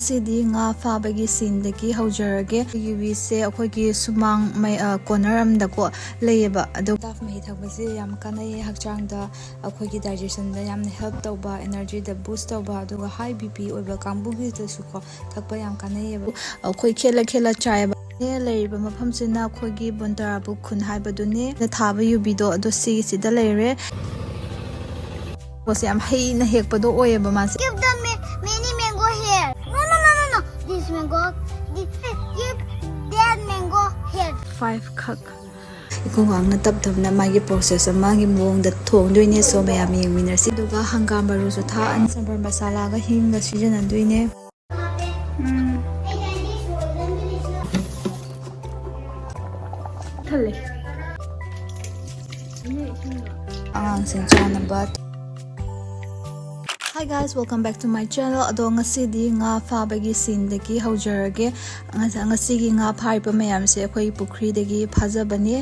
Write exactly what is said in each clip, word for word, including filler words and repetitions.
ꯁꯤꯗꯤ ꯉꯥ ꯐꯥꯕꯒꯤ ꯁꯤꯟꯗꯒꯤ ꯍꯧꯖꯔꯒꯦ꯫ ꯌꯨꯕꯤꯁꯦ ꯑꯩꯈꯣꯏꯒꯤ ꯁꯨꯃꯥꯡ ꯃꯩ ꯀꯣꯅꯔ ꯑꯃꯗꯀꯣ ꯂꯩꯌꯦꯕ꯫ ꯑꯗꯣ ꯗꯥꯐ ꯃꯍꯤ ꯊꯛꯄꯁꯦ ꯌꯥꯝ ꯀꯥꯟꯅꯩꯌꯦ ꯍꯛꯆꯥꯡꯗ꯫ ꯑꯩꯈꯣꯏꯒꯤ ꯗꯥꯏꯖꯦꯁꯟꯗ ꯌꯥꯝꯅ ꯍꯦꯜꯞ ꯇꯧꯕ, ꯑꯦꯅꯔꯖꯤꯗ ꯕꯨꯁ ꯇꯧꯕ, ꯑꯗꯨꯒ ꯍꯥꯏ ꯕꯤ ꯄꯤ ꯑꯣꯏꯕ ꯀꯥꯡꯕꯨꯒꯤꯗꯁꯨꯀꯣ ꯊꯛꯄ ꯌꯥꯝ ꯀꯥꯟꯅꯩꯌꯦꯕ꯫ ꯑꯩꯈꯣꯏ ꯈꯦꯠꯂ ꯈꯦꯠꯂ ꯆꯥꯏꯕ꯫ ꯂꯩꯔꯤꯕ ꯃꯐꯝꯁꯤꯅ ꯑꯩꯈꯣꯏꯒꯤ ꯕꯣꯟꯇꯔꯥꯕꯨ ꯈꯨꯟ ꯍꯥꯏꯕꯗꯨꯅꯦ꯫ ꯊꯥꯕ ꯌꯨꯕꯤꯗꯣ ꯑꯗꯣ ꯁꯤꯒꯤꯁꯤꯗ ꯂꯩꯔꯦ꯫ ꯄꯣꯠꯁꯦ ꯌꯥꯝ ꯍꯩꯅ ꯍꯦꯛꯄꯗꯣ ꯑꯣꯏꯌꯦꯕ ꯃꯥꯁꯦ꯫ Give them ma- many mango here. No, no, no, no, no. This mango. This, give that mango here. Five ꯈꯛ꯫ ꯏꯈꯣꯡ ꯈꯥꯡꯅ ꯇꯞ ꯇꯞꯅ ꯃꯥꯒꯤ ꯄ꯭ꯔꯣꯁꯦꯁ ꯑꯃꯒꯤ ꯃꯑꯣꯡꯗ ꯊꯣꯡꯗꯣꯏꯅꯦ꯫ ꯁꯣ ꯃꯌꯥꯝ ꯌꯦꯡꯃꯤꯟꯅꯁꯤ꯫ ꯑꯗꯨꯒ ꯍꯪꯒꯥꯝ ꯃꯔꯨꯁꯨ ꯊꯥꯛꯑꯅꯤ꯫ ꯁꯝꯕꯔ ꯃꯁꯥꯂꯥꯒ ꯍꯤꯡꯒ ꯁꯤꯖꯤꯟꯅꯗꯣꯏꯅꯦ꯫ ꯎꯝ꯫ ꯊꯜꯂꯦ꯫ ꯑꯉꯥꯡꯁꯤꯡ ꯆꯥꯅꯕ꯫ Hi guys, welcome back to my channel. ꯑꯗꯣ ꯉꯁꯤꯗꯤ ꯉꯥ ꯐꯥꯕꯒꯤ ꯁꯤꯟꯗꯒꯤ ꯍꯧꯖꯔꯒꯦ꯫ ꯉꯁ- ꯉꯁꯤꯒꯤ ꯉꯥ ꯐꯥꯔꯤꯕ ꯃꯌꯥꯝꯁꯦ ꯑꯩꯈꯣꯏ ꯄꯨꯈ꯭ꯔꯤꯗꯒꯤ ꯐꯥꯖꯕꯅꯦ꯫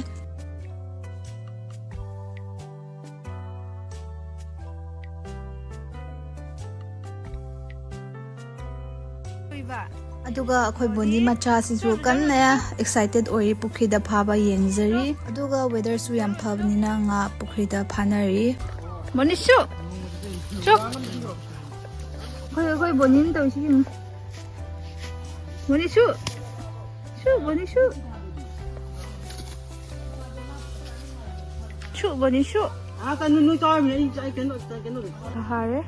ꯑꯗꯨꯒ ꯑꯩꯈꯣꯏ ꯕꯣꯅꯤ ꯃꯆꯥꯁꯤꯁꯨ ꯀꯟꯅ ꯑꯦꯛꯁꯥꯏꯇꯦꯠ ꯑꯣꯏꯔꯤ ꯄꯨꯈ꯭ꯔꯤꯗ ꯐꯥꯕ ꯌꯦꯡꯖꯔꯤ꯫ ꯑꯗꯨꯒ ꯋꯦꯗꯔꯁꯨ ꯌꯥꯝ ꯐꯕꯅꯤꯅ ꯉꯥ ꯄꯨꯈ꯭ꯔꯤꯗ ꯐꯥꯅꯔꯤ꯫ ꯕꯣꯅꯤꯁꯨ! ꯆꯣ! ꯑꯩꯈꯣꯏ, ꯑꯩꯈꯣꯏ ꯕꯣꯅꯤꯅ ꯇꯧꯔꯤꯁꯤ ꯌꯦꯡꯉꯨ꯫ ꯕꯣꯅꯤꯁꯨ! ꯁꯨ, ꯕꯣꯅꯤꯁꯨ! ꯁꯨ, ꯕꯣꯅꯤꯁꯨ! ꯑꯥ, ꯀꯩꯅꯣ, ꯅꯣꯏ ꯆꯥꯔꯝꯃꯤꯅꯦ, ꯑꯩ ꯆꯥ-, ꯑꯩ ꯀꯩꯅꯣ, ꯀꯩꯅꯣ꯫ ꯐꯥꯔꯦ꯫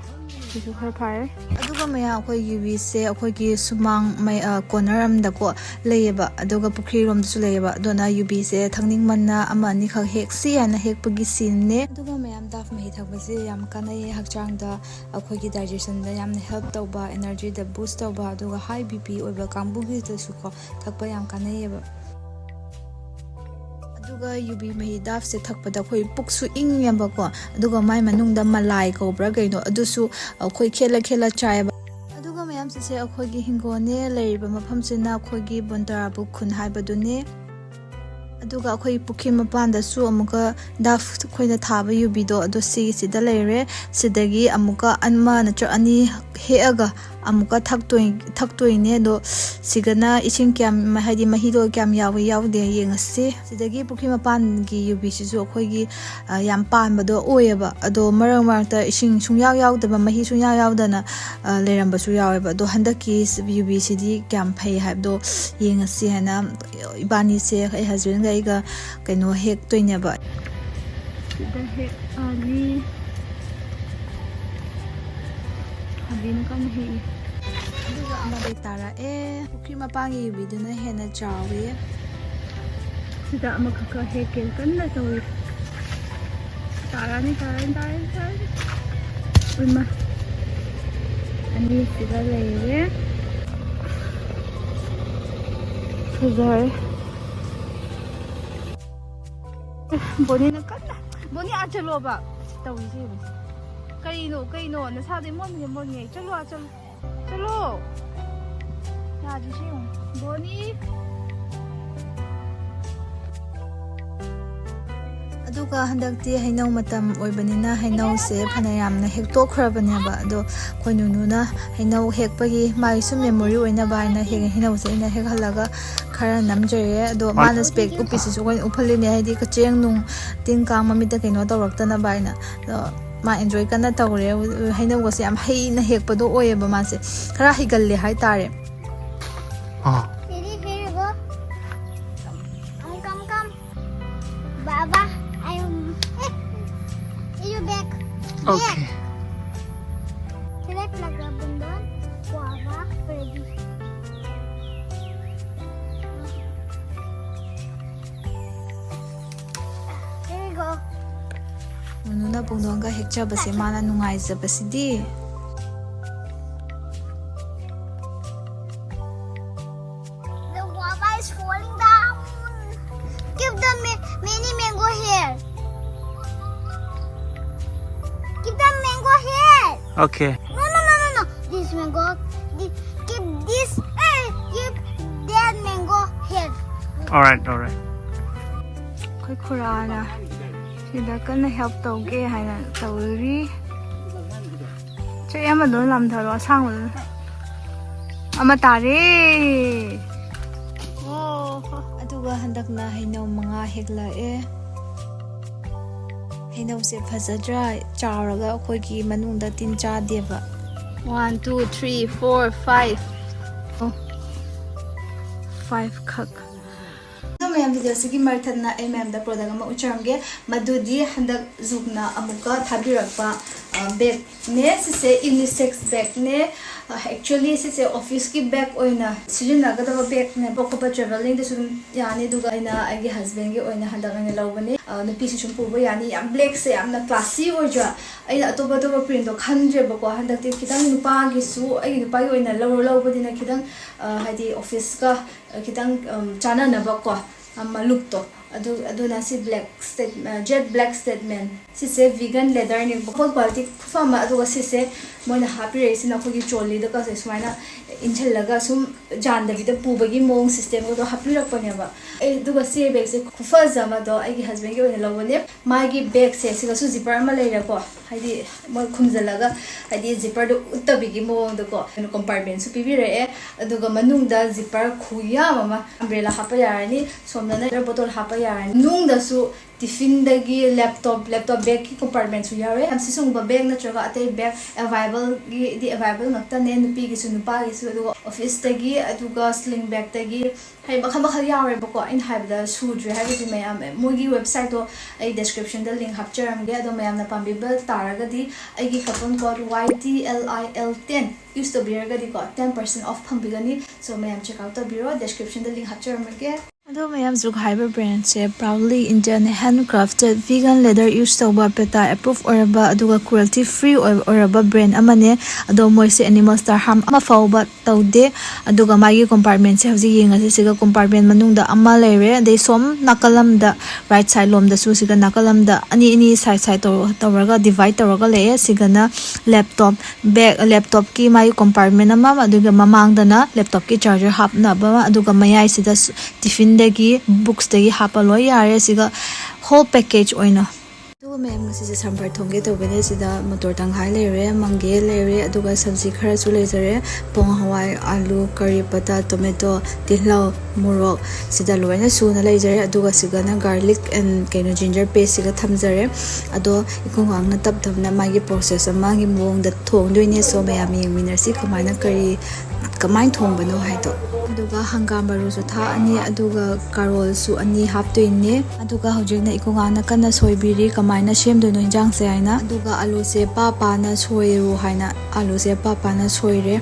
ꯁꯤꯁꯨ ꯈꯔ ꯐꯥꯔꯦ꯫ ꯑꯗꯨꯒ ꯃꯌꯥꯝ ꯑꯩꯈꯣꯏ ꯌꯨꯕꯤꯁꯦ ꯑꯩꯈꯣꯏꯒꯤ ꯁꯨꯃꯥꯡ ꯃꯩ-, ꯑ, ꯀꯣꯅꯔ ꯑꯃꯗꯀꯣ ꯂꯩꯌꯦꯕ, ꯑꯗꯨꯒ ꯄꯨꯈ꯭ꯔꯤꯔꯣꯝꯗꯁꯨ ꯂꯩꯌꯦꯕ꯫ ꯑꯗꯨꯅ ꯌꯨꯕꯤꯁꯦ ꯊꯛꯅꯤꯡꯃꯟꯅ ꯑꯃ ꯑꯅꯤꯈꯛ ꯍꯦꯛꯁꯤ ꯍꯥꯏꯅ ꯍꯦꯛꯄꯒꯤ ꯁꯤꯟꯅꯦ꯫ ꯑꯗꯨꯒ ꯃꯌꯥꯝ ꯗꯥꯐ ꯃꯍꯤ ꯊꯛꯄꯁꯦ ꯌꯥꯝ ꯀꯥꯟꯅꯩꯌꯦ ꯍꯛꯆꯥꯡꯗ꯫ ꯑꯩꯈꯣꯏꯒꯤ ꯗꯥꯏꯖꯦꯁꯟꯗ ꯌꯥꯝꯅ ꯍꯦꯜꯞ ꯇꯧꯕ, ꯑꯦꯅꯔꯖꯤꯗ ꯕꯨꯁ ꯇꯧꯕ, ꯑꯗꯨꯒ ꯍꯥꯏ ꯕꯤ ꯄꯤ ꯑꯣꯏꯕ ꯀꯥꯡꯕꯨꯒꯤꯗꯁꯨꯀꯣ ꯊꯛꯄ ꯌꯥꯝ ꯀꯥꯟꯅꯩꯌꯦꯕ꯫ ꯑꯗꯨꯒ ꯌꯨꯕꯤ ꯃꯍꯤ ꯗꯥꯐꯁꯦ ꯊꯛꯄꯗ ꯑꯩꯈꯣꯏ ꯄꯨꯛꯁꯨ ꯏꯪꯉꯦꯕꯀꯣ, ꯑꯗꯨꯒ ꯃꯥꯏ ꯃꯅꯨꯡꯗ ꯃꯂꯥꯏ ꯀꯧꯕ꯭ꯔꯥ ꯀꯩꯅꯣ, ꯑꯗꯨꯁꯨ ꯑꯩꯈꯣꯏ ꯈꯦꯠꯂ ꯈꯦꯠꯂ ꯆꯥꯏꯌꯦꯕ꯫ ꯑꯗꯨꯒ ꯃꯌꯥꯝꯁꯤꯁꯦ ꯑꯩꯈꯣꯏꯒꯤ ꯍꯤꯡꯒꯣꯜꯅꯦ꯫ ꯂꯩꯔꯤꯕ ꯃꯐꯝꯁꯤꯅ ꯑꯩꯈꯣꯏꯒꯤ ꯕꯣꯟꯇꯔꯥꯕꯨ ꯈꯨꯟ ꯍꯥꯏꯕꯗꯨꯅꯦ꯫ ꯑꯗꯨꯒ ꯑꯩꯈꯣꯏ ꯄꯨꯈ꯭ꯔꯤ ꯃꯄꯥꯟꯗꯁꯨ ꯑꯃꯨꯛꯀ ꯗꯥꯐ ꯑꯩꯈꯣꯏꯅ ꯊꯥꯕ ꯌꯨꯕꯤꯗꯣ ꯑꯗꯣ ꯁꯤꯒꯤꯁꯤꯗ ꯂꯩꯔꯦ꯫ ꯁꯤꯗꯒꯤ ꯑꯃꯨꯛꯀ ꯑꯃ ꯅꯠꯇ꯭ꯔ ꯑꯅꯤ ꯍꯦꯛꯑꯒ ꯑꯃꯨꯛꯀ ꯊꯛꯇꯣꯏ ꯊꯛꯇꯣꯏꯅꯦ꯫ ꯑꯗꯣ ꯁꯤꯒꯅ ꯏꯁꯤꯡ ꯀꯌꯥꯝ, ꯍꯥꯏꯗꯤ ꯃꯍꯤꯗꯣ ꯀꯌꯥꯝ ꯌꯥꯎꯏ ꯌꯥꯎꯗꯦ ꯌꯦꯡꯉꯁꯤ꯫ ꯁꯤꯗꯒꯤ ꯄꯨꯈ꯭ꯔꯤ ꯃꯄꯥꯟꯒꯤ ꯌꯨꯕꯤꯁꯤꯁꯨ ꯑꯩꯈꯣꯏꯒꯤ, ꯑ, ꯌꯥꯝ ꯄꯥꯟꯕꯗꯣ ꯑꯣꯏꯌꯦꯕ꯫ ꯑꯗꯣ ꯃꯔꯛ ꯃꯔꯛꯇ ꯏꯁꯤꯡ ꯁꯨꯡꯌꯥꯎ ꯌꯥꯎꯗꯕ, ꯃꯍꯤ ꯁꯨꯡꯌꯥꯎ ꯌꯥꯎꯗꯅ, ꯑ, ꯂꯩꯔꯝꯕꯁꯨ ꯌꯥꯎꯋꯦꯕ꯫ ꯑꯗꯣ ꯍꯟꯗꯛꯀꯤ ꯌꯨꯕꯤꯁꯤꯗꯤ ꯀꯌꯥꯝ ꯐꯩ ꯍꯥꯏꯕꯗꯣ ꯌꯦꯡꯉꯁꯤ ꯍꯥꯏꯅ ꯏꯕꯥꯅꯤꯁꯦ, ꯑꯩ ꯍꯁꯕꯦꯟꯒ ꯑꯩꯒ ꯀꯩꯅꯣ ꯍꯦꯛꯇꯣꯏꯅꯦꯕ꯫ ꯁꯤꯗ ꯍꯦꯛꯑꯅꯤ꯫ ꯍꯕꯤꯅ ꯀꯟꯅ ꯍꯦꯛꯏ꯫ ꯑꯗꯨꯒ ꯑꯃ ꯂꯩꯇꯥꯔꯛꯑꯦ꯫ ꯄꯨꯈ꯭ꯔꯤ ꯃꯄꯥꯟꯒꯤ ꯌꯨꯕꯤꯗꯨꯅ ꯍꯦꯟꯅ ꯆꯥꯎꯋꯤ꯫ ꯁꯤꯗ ꯑꯃꯈꯛꯀ ꯍꯦꯛꯀꯦ ꯀꯟꯅ ꯇꯧꯔꯤ꯫ ꯇꯥꯔꯛꯑꯅꯤ, ꯇꯥꯔꯛꯑꯅꯤ, ꯇꯥꯔꯛꯑꯅꯤ, ꯇꯥꯔꯛꯑꯅꯤ꯫ ꯏꯃꯥ꯫ ꯑꯅꯤꯁꯤꯒ ꯂꯩꯔꯦ꯫ ꯐꯖꯔꯦ꯫ ꯕꯣꯅꯤꯅ ꯀꯟꯅ, ꯕꯣꯅꯤ, ꯑꯥ ꯆꯠꯂꯣꯕ꯫ ꯇꯧꯔꯤꯁꯦ ꯌꯦꯡꯉꯨ꯫ ꯀꯔꯤꯅꯣ, ꯀꯩꯅꯣ? ꯅꯁꯥꯗꯣ ꯏꯃꯣꯟ ꯃꯣꯟꯒꯩ꯫ ꯆꯠꯂꯣ, ꯑꯥ ꯆꯠꯂꯣ꯫ ꯆꯠꯂꯣ꯫ ꯌꯥꯗ꯭ꯔꯤꯁꯦ ꯌꯦꯡꯉꯨ꯫ ꯕꯣꯅꯤ꯫ ꯑꯗꯨꯒ ꯍꯟꯗꯛꯇꯤ ꯍꯩꯅꯧ ꯃꯇꯝ ꯑꯣꯏꯕꯅꯤꯅ ꯍꯩꯅꯧꯁꯦ ꯐꯅ ꯌꯥꯝꯅ ꯍꯦꯛꯇꯣꯛꯈ꯭ꯔꯕꯅꯦꯕ꯫ ꯑꯗꯣ ꯑꯩꯈꯣꯏ ꯅꯨꯅꯨꯅ ꯍꯩꯅꯧ ꯍꯦꯛꯄꯒꯤ ꯃꯥꯒꯤ ꯁꯨꯝ memory ꯑꯣꯏꯅꯕ ꯍꯥꯏꯅ ꯍꯦꯛ-, ꯍꯩꯅꯧꯁꯦ ꯑꯩꯅ ꯍꯦꯛꯍꯜꯂꯒ ꯈꯔ ꯅꯝꯖꯔꯦ꯫ ꯑꯗꯣ ꯃꯥꯅ spec ꯎꯞꯄꯤꯁꯤꯁꯨ ꯑꯩꯈꯣꯏꯅ ꯎꯞꯍꯜꯂꯤꯅꯦ, ꯍꯥꯏꯗꯤ ꯀꯆꯦꯡ ꯅꯨꯡ ꯇꯤꯟ ꯀꯥꯡ ꯃꯃꯤꯠꯇ ꯀꯩꯅꯣ ꯇꯧꯔꯛꯇꯅꯕ ꯍꯥꯏꯅ꯫ ꯑꯗꯣ ꯃꯥ enjoy ꯀꯟꯅ ꯇꯧꯔꯦ꯫ ꯍꯩꯅꯧꯒꯁꯦ ꯌꯥꯝ ꯍꯩꯅ ꯍꯦꯛꯄꯗꯣ ꯑꯣꯏꯌꯦꯕ ꯃꯥꯁꯦ꯫ ꯈꯔ ꯍꯩꯒꯜꯂꯦ ꯍꯥꯏꯇꯥꯔꯦ꯫ ꯑꯥ꯫ Ready, here you go. Come, come, come. Baba, I'm you back. Okay. Select lagabundon, guava, ready. Here you go. ꯅꯨꯅꯨꯅ ꯄꯨꯡꯗꯣꯟꯒ ꯍꯦꯛꯆꯕꯁꯦ ꯃꯥꯅ ꯅꯨꯡꯉꯥꯏꯖꯕꯁꯤꯗꯤ꯫ The guava is falling down. Keep the ma-, many mango here. Keep the mango here. Okay. No, no, no, no, no. This mango. Thi-, keep this. Hey, keep that mango here. All right, all right. ꯑꯩꯈꯣꯏ ꯈꯨꯔꯥꯅ ꯁꯤꯗ ꯀꯟꯅ help ꯇꯧꯒꯦ ꯍꯥꯏꯅ ꯇꯧꯔꯤ꯫ ꯄꯦꯛ ꯑꯃꯗꯣ ꯂꯥꯝꯊꯔꯣ, ꯑꯁꯥꯡꯕꯗꯨꯅ꯫ ꯑꯃ ꯇꯥꯔꯦ꯫ ꯑꯣ꯫ ꯑꯗꯨꯒ ꯍꯟꯗꯛꯅ ꯍꯩꯅꯧ ꯃꯉꯥ ꯍꯦꯛꯂꯛꯑꯦ꯫ ꯍꯩꯅꯧꯁꯦ ꯐꯖꯗ꯭ꯔꯥ? ꯆꯥꯎꯔꯒ ꯑꯩꯈꯣꯏꯒꯤ ꯃꯅꯨꯡꯗ ꯇꯤꯟ ꯆꯥꯗꯦꯕ꯫ One, two, three, four, five. ꯑꯣ꯫ Five ꯈꯛ꯫ ꯑꯗꯣ ꯃꯌꯥꯝ, ꯚꯤꯗꯤꯑꯣꯁꯤꯒꯤ ꯃꯔꯛ ꯊꯠꯅ ꯑꯩ ꯃꯌꯥꯝꯗ product ꯑꯃ ꯎꯠꯆꯔꯝꯒꯦ꯫ ꯃꯗꯨꯗꯤ ꯍꯟꯗꯛ ꯖꯨꯒꯅ ꯑꯃꯨꯛꯀ ꯊꯥꯕꯤꯔꯛꯄ, ꯑ, ꯕꯦꯒꯅꯦ꯫ ꯁꯤꯁꯦ unisex ꯕꯦꯒꯅꯦ꯫ ꯑ, actually ꯁꯤꯁꯦ ꯑꯣꯐꯤꯁꯀꯤ ꯕꯦꯒ ꯑꯣꯏꯅ ꯁꯤꯖꯤꯟꯅꯒꯗꯕ ꯕꯦꯒꯅꯦꯕ꯫ ꯑꯇꯣꯞꯄ travelling ꯗꯁꯨ ꯑꯗꯨꯝ ꯌꯥꯅꯤ꯫ ꯑꯗꯨꯒ ꯑꯩꯅ ꯑꯩꯒꯤ husband ꯒꯤ ꯑꯣꯏꯅ ꯍꯟꯗꯛ ꯑꯩꯅ ꯂꯧꯕꯅꯦ꯫ ꯑ, ꯅꯨꯄꯤꯁꯨ ꯁꯨꯝ ꯄꯨꯕ ꯌꯥꯅꯤ꯫ ꯌꯥꯝ black ꯁꯦ ꯌꯥꯝꯅ classy ꯑꯣꯏꯗ꯭ꯔꯥ? ꯑꯩꯅ ꯑꯇꯣꯞ ꯑꯇꯣꯞꯄ print ꯗꯣ ꯈꯟꯗ꯭ꯔꯦꯕꯀꯣ꯫ ꯍꯟꯗꯛꯇꯤ ꯈꯤꯇꯪ ꯅꯨꯄꯥꯒꯤꯁꯨ, ꯑꯩꯒꯤ ꯅꯨꯄꯥꯒꯤ ꯑꯣꯏꯅ ꯂꯧꯔ ꯂꯧꯕꯅꯤꯅ ꯈꯤꯇꯪ, ꯑ, ꯍꯥꯏꯗꯤ ꯑꯣꯐꯤꯁꯀ, ꯑ, ꯈꯤꯇꯪ, ꯎꯝ, ꯆꯥꯟꯅꯅꯕꯀꯣ, ꯑꯃ look ꯇꯣ꯫ ꯑꯗꯨ, ꯑꯗꯨꯅ ꯁꯤ black state-, ꯑ, jet black statement꯫ ꯁꯤꯁꯦ vegan leather ꯅꯦꯕꯀꯣ꯫ Quality ꯈꯨꯐ ꯑꯃ꯫ ꯑꯗꯨꯒ ꯁꯤꯁꯦ ꯃꯣꯏꯅ ꯍꯥꯞꯄꯤꯔꯛꯏꯁꯤꯅ ꯑꯩꯈꯣꯏꯒꯤ trolley ꯗꯒꯁꯦ ꯁꯨꯃꯥꯏꯅ ꯏꯟꯁꯤꯜꯂꯒ ꯁꯨꯝ ꯌꯥꯟꯗꯕꯤꯗ ꯄꯨꯕꯒꯤ ꯃꯑꯣꯡ system ꯒꯗꯣ ꯍꯥꯞꯄꯤꯔꯛꯄꯅꯦꯕ꯫ ꯑꯩ, ꯑꯗꯨꯒ ꯁꯤ ꯕꯦꯒꯁꯦ ꯈꯨꯐꯖ ꯑꯃꯗꯣ ꯑꯩꯒꯤ husband ꯒꯤ ꯑꯣꯏꯅ ꯂꯧꯕꯅꯦ꯫ ꯃꯥꯒꯤ ꯕꯦꯒꯁꯦ ꯁꯤꯒꯁꯨ zipper ꯑꯃ ꯂꯩꯔꯦꯀꯣ, ꯍꯥꯏꯗꯤ ꯃꯣꯏ ꯈꯨꯝꯖꯤꯜꯂꯒ, ꯍꯥꯏꯗꯤ zipper ꯗꯣ ꯎꯠꯇꯕꯤꯒꯤ ꯃꯑꯣꯡꯗꯀꯣ꯫ ꯀꯩꯅꯣ, compartment ꯁꯨ ꯄꯤꯕꯤꯔꯛꯑꯦ꯫ ꯑꯗꯨꯒ ꯃꯅꯨꯡꯗ zipper ꯈꯨꯌꯥꯝ ꯑꯃ, umbrella ꯍꯥꯞꯄ ꯌꯥꯔꯅꯤ, ꯁꯣꯝꯗꯅ water bottle ꯍꯥꯞꯄ ꯌꯥꯔꯅꯤ꯫ ꯃꯅꯨꯡꯗꯁꯨ tiffin ꯗꯒꯤ laptop, laptop bag ꯀꯤ compartment ꯁꯨ ꯌꯥꯎꯔꯦ꯫ ꯌꯥꯝ ꯁꯤ ꯁꯤꯒꯨꯝꯕ ꯕꯦꯒ ꯅꯠꯇ꯭ꯔꯒ ꯑꯇꯩ ꯕꯦꯒ available ꯒꯤꯗꯤ available ꯉꯥꯛꯇꯅꯦ, ꯅꯨꯄꯤꯒꯤꯁꯨ ꯅꯨꯄꯥꯒꯤꯁꯨ꯫ ꯑꯗꯨꯒ ꯑꯣꯐꯤꯁꯇꯒꯤ, ꯑꯗꯨꯒ sling bag ꯇꯒꯤ, ꯍꯥꯏꯗꯤ ꯃꯈꯜ ꯃꯈꯜ ꯌꯥꯎꯔꯦꯕꯀꯣ꯫ ꯑꯩꯅ ꯍꯥꯏꯕꯗ ꯁꯨꯗ꯭ꯔꯦ ꯍꯥꯏꯕꯗꯤ ꯃꯌꯥꯝ, ꯃꯣꯏꯒꯤ website ꯇꯣ ꯑꯩ description ꯗ link ꯍꯥꯞꯆꯔꯝꯒꯦ꯫ ꯑꯗꯣ ꯃꯌꯥꯝꯅ ꯄꯥꯝꯕꯤꯕ ꯇꯥꯔꯒꯗꯤ ꯑꯩꯒꯤ coupon code Y T L I L ten use ꯇꯧꯕꯤꯔꯒꯗꯤꯀꯣ, ten percent off ꯐꯪꯕꯤꯒꯅꯤ꯫ So ꯃꯌꯥꯝ check out ꯇꯧꯕꯤꯔꯣ, description ꯗ link ꯍꯥꯞꯆꯔꯝꯃꯒꯦ꯫ ꯑꯗꯣ ꯃꯌꯥꯝ, ꯖꯨꯒ ꯍꯥꯏꯕ brand ꯁꯦ proudly Indian handcrafted vegan leather use ꯇꯧꯕ, PETA approve ꯑꯣꯏꯔꯕ, ꯑꯗꯨꯒ cruelty free ꯑꯣꯏ-, ꯑꯣꯏꯔꯕ brand ꯑꯃꯅꯦ꯫ ꯑꯗꯣ ꯃꯣꯏꯁꯦ animals ꯇ harm ꯑꯃ ꯐꯥꯎꯕ ꯇꯧꯗꯦ꯫ ꯑꯗꯨꯒ ꯃꯥꯒꯤ compartment ꯁꯦ ꯍꯧꯖꯤꯛ ꯌꯦꯡꯉꯁꯤ꯫ ꯁꯤꯒ compartment ꯃꯅꯨꯡꯗ ꯑꯃ ꯂꯩꯔꯦ, ꯑꯗꯩ ꯁꯣꯝ ꯅꯥꯀꯜ ꯑꯃꯗ, right side ꯂꯣꯝꯗꯁꯨ ꯁꯤꯒ ꯅꯥꯀꯜ ꯑꯃꯗ ꯑꯅꯤ ꯑꯅꯤ side side ꯇꯧ-, ꯇꯧꯔꯒ divide ꯇꯧꯔꯒ ꯂꯩꯌꯦ꯫ ꯁꯤꯒꯅ laptop bag, laptop ꯀꯤ ꯃꯥꯒꯤ compartment ꯑꯃ, ꯑꯗꯨꯒ ꯃꯃꯥꯡꯗꯅ laptop ꯀꯤ charger ꯍꯥꯞꯅꯕ ꯑꯃ, ꯑꯗꯨꯒ ꯃꯌꯥꯏꯁꯤꯗ ꯁ-, tiffin ꯗꯒꯤ, books ꯇꯒꯤ ꯍꯥꯞꯄ ꯂꯣꯏ ꯌꯥꯔꯦ꯫ ꯁꯤꯒ whole package ꯑꯣꯏꯅ꯫ ꯑꯗꯨ ꯃꯌꯥꯝ, ꯉꯁꯤꯁꯦ ꯁꯝꯕꯔ ꯊꯣꯡꯒꯦ ꯇꯧꯕꯅꯦ꯫ ꯁꯤꯗ ꯃꯇꯣꯔ ꯇꯪꯈꯥꯏ ꯂꯩꯔꯦ, ꯃꯪꯒꯦ ꯂꯩꯔꯦ, ꯑꯗꯨꯒ ꯁꯕꯖꯤ ꯈꯔꯁꯨ ꯂꯩꯖꯔꯦ꯫ ꯄꯣꯡ ꯍꯋꯥꯏ, ꯑꯂꯨ, ꯀꯔꯤ ꯄꯇꯥ, ꯇꯣꯃꯦꯇꯣ, ꯇꯤꯜꯍꯧ, ꯃꯣꯔꯣꯛ, ꯁꯤꯗ ꯂꯣꯏꯅ ꯁꯨꯅ ꯂꯩꯖꯔꯦ꯫ ꯑꯗꯨꯒ ꯁꯤꯒꯅ garlic and ꯀꯩꯅꯣ ginger paste ꯁꯤꯒ ꯊꯝꯖꯔꯦ꯫ ꯑꯗꯣ ꯏꯀꯨꯡ ꯉꯥꯡꯅ ꯇꯞ ꯇꯞꯅ ꯃꯥꯒꯤ process ꯃꯥꯒꯤ ꯃꯑꯣꯡꯗ ꯊꯣꯡꯗꯣꯏꯅꯦ꯫ So ꯃꯌꯥꯝ ꯌꯦꯡꯃꯤꯟꯅꯁꯤ ꯀꯃꯥꯏꯅ ꯀꯔꯤ ꯀꯃꯥꯏꯅ ꯊꯣꯡꯕꯅꯣ ꯍꯥꯏꯗꯣ꯫ ꯑꯗꯨꯒ ꯍꯪꯒꯥꯝ ꯃꯔꯨꯁꯨ ꯊꯥꯛꯑꯅꯤ, ꯑꯗꯨꯒ ꯀꯥꯔꯣꯜꯁꯨ ꯑꯅꯤ ꯍꯥꯞꯇꯣꯏꯅꯦ꯫ ꯑꯗꯨꯒ ꯍꯧꯖꯤꯛꯅ ꯏꯀꯨꯡ ꯉꯥꯡꯅ ꯀꯟꯅ ꯁꯣꯏꯕꯤꯔꯤ ꯀꯃꯥꯏꯅ ꯁꯦꯝꯗꯣꯏꯅꯣ ꯍꯤꯟꯖꯥꯡꯁꯦ ꯍꯥꯏꯅ꯫ ꯑꯗꯨꯒ ꯑꯂꯨꯁꯦ ꯄꯥ ꯄꯥꯅ ꯁꯣꯏꯔꯨ ꯍꯥꯏꯅ ꯑꯂꯨꯁꯦ ꯄꯥ ꯄꯥꯅ ꯁꯣꯏꯔꯦ꯫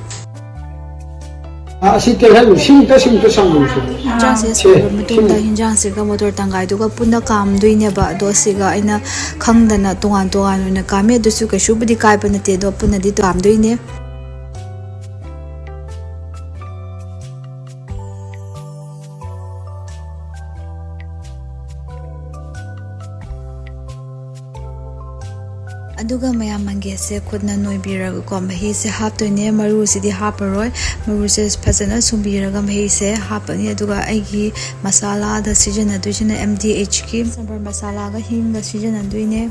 ꯑꯁꯤ ꯇꯦꯛꯍꯜꯂꯨ, ꯁꯤꯃꯇ, ꯁꯤꯃꯇ ꯁꯪꯍꯜꯂꯨꯁꯦ꯫ ꯍꯤꯟꯖꯥꯡꯁꯦ ꯁꯦ, ꯁꯣꯏꯔꯕ ꯃꯇꯨꯡꯗ ꯁꯤꯃ- ꯍꯤꯟꯖꯥꯡꯁꯤꯒ ꯃꯣꯇꯣꯔ ꯇꯪꯒꯥꯏꯗꯨꯒ ꯄꯨꯟꯅ ꯀꯥꯝꯗꯣꯏꯅꯦꯕ꯫ ꯑꯗꯣ ꯁꯤꯒ ꯑꯩꯅ ꯈꯪꯗꯅ ꯇꯣꯉꯥꯟ ꯇꯣꯉꯥꯟ ꯑꯣꯏꯅ ꯀꯥꯝꯃꯦ꯫ ꯑꯗꯨꯁꯨ ꯀꯩꯁꯨꯕꯨꯗꯤ ꯀꯥꯏꯕ ꯅꯠꯇꯦ, ꯑꯗꯣ ꯄꯨꯟꯅꯗꯤ ꯀꯥꯝꯗꯣꯏꯅꯦ꯫ ꯑꯗꯨꯒ ꯃꯌꯥꯝ ꯃꯪꯒꯦꯁꯦ ꯈꯨꯠꯅ ꯅꯣꯏꯕꯤꯔꯒꯀꯣ ꯃꯍꯤꯁꯦ ꯍꯥꯞꯇꯣꯏꯅꯦ꯫ ꯃꯔꯨꯁꯤꯗꯤ ꯍꯥꯞꯄꯔꯣꯏ꯫ ꯃꯔꯨꯁꯦ ꯐꯖꯅ ꯁꯨꯝꯕꯤꯔꯒ ꯃꯍꯤꯁꯦ ꯍꯥꯞꯄꯅꯤ꯫ ꯑꯗꯨꯒ ꯑꯩꯒꯤ ꯃꯁꯥꯂꯥꯗ ꯁꯤꯖꯤꯟꯅꯗꯣꯏꯁꯤꯅ ꯑꯦꯝ ꯗꯤ ꯑꯩꯆꯀꯤ ꯁꯝꯕꯔ ꯃꯁꯥꯂꯥꯒ ꯍꯤꯡꯒ ꯁꯤꯖꯤꯟꯅꯗꯣꯏꯅꯦ꯫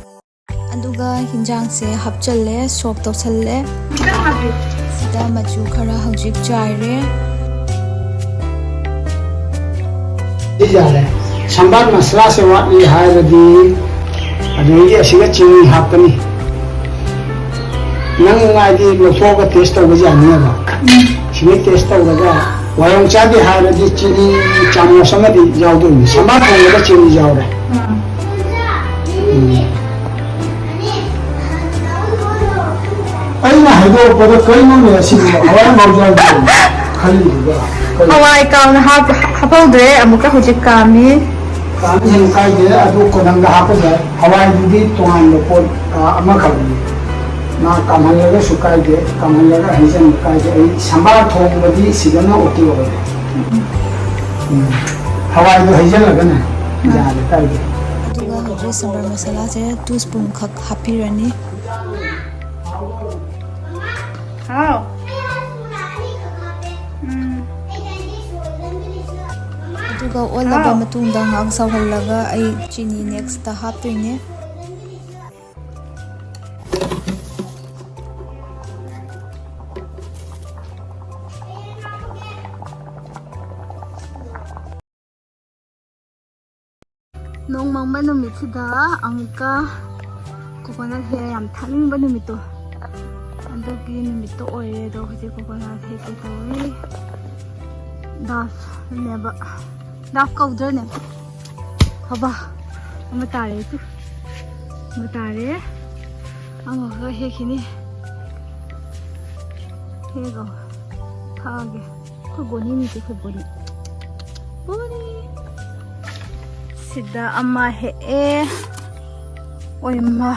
ꯑꯗꯨꯒ ꯍꯤꯟꯖꯥꯡꯁꯦ ꯍꯥꯞꯆꯜꯂꯦ, ꯁꯣꯞ ꯇꯧꯁꯜꯂꯦ꯫ ꯁꯤꯗ ꯃꯆꯨ ꯈꯔ ꯍꯧꯖꯤꯛ ꯆꯥꯏꯔꯦ꯫ ꯁꯤ ꯌꯥꯔꯦ꯫ ꯁꯝꯕꯥꯔ ꯃꯁꯂꯥꯁꯦ ꯋꯥꯠꯂꯤ ꯍꯥꯏꯔꯗꯤ ꯑꯗꯨꯗꯒꯤ ꯑꯁꯤꯒ ꯆꯤꯅꯤ ꯍꯥꯞꯀꯅꯤ꯫ ꯅꯪ ꯍꯥꯏꯗꯤ ꯂꯧꯊꯣꯛꯑꯒ ꯇꯦꯁ ꯇꯧꯕꯁꯨ ꯌꯥꯅꯤꯕ꯫ ꯁꯤꯃꯩ ꯇꯦꯁ ꯇꯧꯔꯒ ꯋꯥꯔꯣꯡ ꯆꯥꯗꯦ ꯍꯥꯏꯔꯗꯤ ꯆꯤꯅꯤ ꯆꯥꯃꯁ ꯑꯃꯗꯤ ꯌꯥꯎꯗꯣꯏꯅꯤ꯫ ꯁꯝꯕꯥꯔ ꯊꯣꯡꯕꯗ ꯆꯤꯅꯤ ꯌꯥꯎꯔꯦ꯫ ꯎꯝ꯫ ꯑꯩꯅ ꯍꯥꯏꯗꯣꯔꯛꯄꯗ ꯀꯔꯤꯅꯣꯅꯦ ꯑꯁꯤꯕꯨ? ꯍꯋꯥꯏ ꯑꯃꯐꯥꯎ ꯌꯥꯎꯗꯦ ꯈꯜꯂꯤꯗꯨꯒ ꯀꯔꯤ? ꯍꯋꯥꯏ ꯀꯥꯝꯅ ꯍꯥꯞ-, ꯍꯥꯞꯍꯧꯗ꯭ꯔꯦ, ꯑꯃꯨꯛꯀ ꯍꯧꯖꯤꯛ ꯀꯥꯝꯃꯤ꯫ ꯀꯥꯝꯃꯤ ꯍꯦꯟꯅ ꯀꯥꯏꯗꯦ, ꯑꯗꯨ ꯀꯣꯟꯊꯪꯗ ꯍꯥꯞꯄ ꯌꯥꯏ꯫ ꯍꯋꯥꯏꯗꯨꯗꯤ ꯇꯣꯉꯥꯟꯕ ꯄꯣꯠ, ꯑ, ꯑꯃꯈꯛꯅꯤ꯫ ꯃꯥ ꯀꯥꯝꯍꯜꯂꯒꯁꯨ ꯀꯥꯏꯗꯦ, ꯀꯥꯝꯍꯜꯂꯒ ꯍꯩꯖꯟꯕ ꯀꯥꯏꯗꯦ꯫ ꯑꯩ ꯁꯝꯕꯥꯔ ꯊꯣꯡꯕꯗꯤ ꯁꯤꯗꯅ ꯑꯣꯀꯦ ꯑꯣꯏꯔꯦ꯫ ꯎꯝ꯫ ꯍꯋꯥꯏꯗꯣ ꯍꯩꯖꯜꯂꯒꯅꯦ ꯌꯥꯔꯦ, ꯀꯥꯏꯗꯦ꯫ ꯑꯗꯨꯒ ꯍꯧꯖꯤꯛ ꯁꯝꯕꯔ ꯃꯁꯥꯂꯥꯁꯦ two spoon ꯈꯛ ꯍꯥꯞꯄꯤꯔꯅꯤ꯫ ꯍꯥꯎ꯫ ꯎꯝ꯫ ꯑꯗꯨꯒ ꯑꯣꯜꯂꯕ ꯍꯥꯎ꯫ ꯃꯇꯨꯡꯗ ꯉꯥꯏꯍꯥꯛ ꯁꯧꯍꯜꯂꯒ ꯑꯩ ꯆꯤꯅꯤ next ꯍꯥꯞꯇꯣꯏꯅꯦ꯫ ꯅꯣꯡ ꯃꯪꯕ ꯅꯨꯃꯤꯠꯁꯤꯗ ꯑꯃꯨꯛꯀ ꯀꯣꯀꯣꯅꯠ ꯍꯦꯛ ꯌꯥꯝ ꯊꯛꯅꯤꯡꯕ ꯅꯨꯃꯤꯠꯇꯣ, ꯑꯗꯨꯒꯤ ꯅꯨꯃꯤꯠꯇꯣ ꯑꯣꯏꯔꯦ꯫ ꯑꯗꯣ ꯍꯧꯖꯤꯛ ꯀꯣꯀꯣꯅꯠ ꯍꯦꯛꯀꯦ ꯇꯧꯔꯤ꯫ ꯗꯥꯐꯅꯦꯕ꯫ ꯗꯥꯐ ꯀꯧꯗ꯭ꯔꯅꯦ? ꯍꯕꯥ, ꯑꯃ ꯇꯥꯔꯦ ꯇꯨ꯫ ꯑꯃ ꯇꯥꯔꯦ꯫ ꯑꯃꯈꯛ ꯍꯦꯛꯈꯤꯅꯤ꯫ ꯍꯦꯛꯑꯣ꯫ ꯊꯛꯑꯒꯦ꯫ ꯑꯩꯈꯣꯏ ꯕꯣꯅꯤꯅꯤꯁꯦ, ꯑꯩꯈꯣꯏ ꯕꯣꯅꯤ꯫ ꯕꯣꯅꯤ꯫ ꯁꯤꯗ ꯑꯃ ꯍꯦꯛꯑꯦ꯫ ꯑꯣꯏꯃ꯫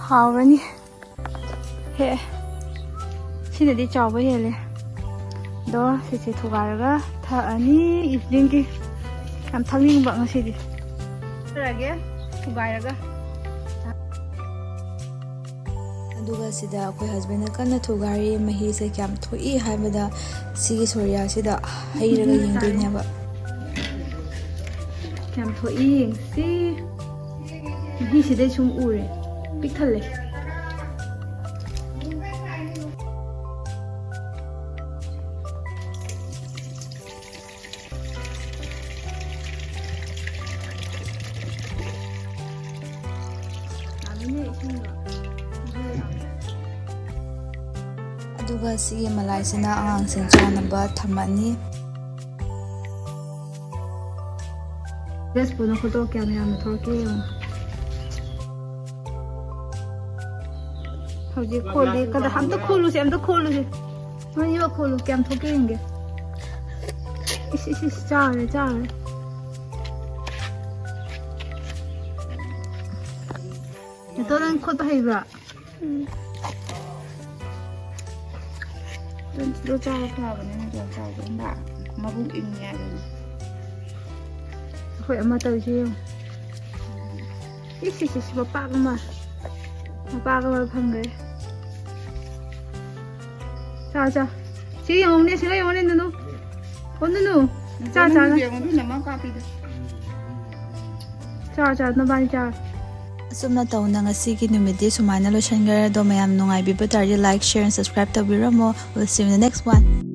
ꯍꯥꯎꯔꯅꯤ꯫ ꯍꯦꯛꯑꯦ꯫ ꯁꯤꯅꯗꯤ ꯆꯥꯎꯕ ꯍꯦꯜꯂꯦ꯫ ꯑꯗꯣ ꯁꯤꯁꯦ ꯊꯨꯒꯥꯏꯔꯒ ꯊꯛꯑꯅꯤ ꯏꯚꯤꯅꯤꯡꯒꯤ꯫ ꯌꯥꯝ ꯊꯛꯅꯤꯡꯕ ꯉꯁꯤꯗꯤ꯫ ꯊꯛꯑꯒꯦ ꯊꯨꯒꯥꯏꯔꯒ꯫ ꯑꯗꯨꯒ ꯁꯤꯗ ꯑꯩꯈꯣꯏ ꯍꯁꯕꯦꯟꯅ ꯀꯟꯅ ꯊꯨꯒꯥꯏꯔꯤ꯫ ꯃꯍꯤꯁꯦ ꯀꯌꯥꯝ ꯊꯣꯛꯏ ꯍꯥꯏꯕꯗ ꯁꯤꯒꯤ ꯁꯣꯔꯤꯌꯥꯁꯤꯗ ꯍꯩꯔꯒ ꯌꯦꯡꯗꯣꯏꯅꯦꯕ꯫ ꯀꯌꯥꯝ ꯊꯣꯛꯏ ꯌꯦꯡꯁꯤ꯫ ꯃꯍꯤꯁꯤꯗꯩ ꯁꯨꯝ ꯎꯔꯦ꯫ ꯄꯤꯛ ꯊꯜꯂꯦ꯫ ꯌꯥꯝꯃꯤꯅꯦ ꯏꯁꯤꯡꯗꯣ꯫ ꯑꯗꯨꯒ ꯁꯤꯒꯤ ꯃꯂꯥꯏꯁꯤꯅ ꯑꯉꯥꯡꯁꯤꯡ ꯆꯥꯅꯕ ꯊꯝꯃꯅꯤ꯫ ꯗ꯭ꯔꯦꯁꯄꯨ ꯅꯈꯨꯠꯇꯣ ꯀꯌꯥꯝ ꯌꯥꯝꯅ ꯊꯣꯛꯂꯛꯀꯦ ꯌꯦꯡꯉꯣ꯫ ꯍꯧꯖꯤꯛ ꯈꯣꯜꯂꯤ꯫ ꯀꯗꯥ-, ꯑꯝꯇ ꯈꯣꯜꯂꯨꯁꯦ, ꯑꯝꯇ ꯈꯣꯜꯂꯨꯁꯦ꯫ ꯅꯣꯏ ꯌꯣ ꯈꯣꯜꯂꯨ, ꯀꯌꯥꯝ ꯊꯣꯛꯀꯦ ꯌꯦꯡꯒꯦ꯫ ꯏꯁ, ꯏꯁ, ꯏꯁ, ꯆꯥꯎꯔꯦ, ꯆꯥꯎꯔꯦ꯫ ꯅꯇꯣ, ꯅꯪ ꯈꯣꯠꯄ ꯍꯩꯕ꯭ꯔꯥ? ꯎꯝ꯫ ꯑꯗꯨ ꯆꯥꯕ ꯐꯕꯅꯤꯅ ꯌꯥꯝ ꯆꯥꯎꯕꯅꯤꯅ ꯃꯕꯨꯛ ꯏꯪꯉꯦ ꯍꯥꯏꯕꯅꯤ꯫ ꯑꯩꯈꯣꯏ ꯑꯃ ꯇꯧꯔꯤꯁꯤ ꯌꯦꯡꯉꯨ꯫ ꯏꯁ, ꯏꯁ, ꯏꯁ, ꯃꯄꯥꯛ ꯑꯃ꯫ ꯃꯄꯥꯛ ꯑꯃ ꯐꯪꯈ꯭ꯔꯦ꯫ ꯆꯥ, ꯆꯥ꯫ ꯁꯤ ꯌꯦꯡꯉꯨꯅꯦ, ꯁꯤꯒ ꯌꯦꯡꯉꯨꯅꯦ, ꯅꯨꯅꯨ꯫ ꯑꯣ, ꯅꯨꯅꯨ꯫ ꯆꯥ, ꯆꯥ, ꯅꯪꯁꯨ ꯆꯥ꯫ ꯌꯦꯡꯉꯨ, ꯑꯗꯨꯅ ꯃꯥ ꯀꯥꯞꯄꯤꯗꯣ꯫ ꯆꯥ, ꯆꯥ, ꯅꯕꯥꯅꯤ ꯆꯥ꯫ ꯑꯁꯨꯝꯅ ꯇꯧꯅ ꯉꯁꯤꯒꯤ ꯅꯨꯃꯤꯠꯇꯤ ꯁꯨꯃꯥꯏꯅ ꯂꯣꯏꯁꯤꯟꯈ꯭ꯔꯦ꯫ ꯑꯗꯣ ꯃꯌꯥꯝ ꯅꯨꯡꯉꯥꯏꯕꯤꯕ ꯇꯥꯔꯗꯤ like, share and subscribe ꯇꯧꯕꯤꯔꯝꯃꯣ꯫ We'll see you in the next one.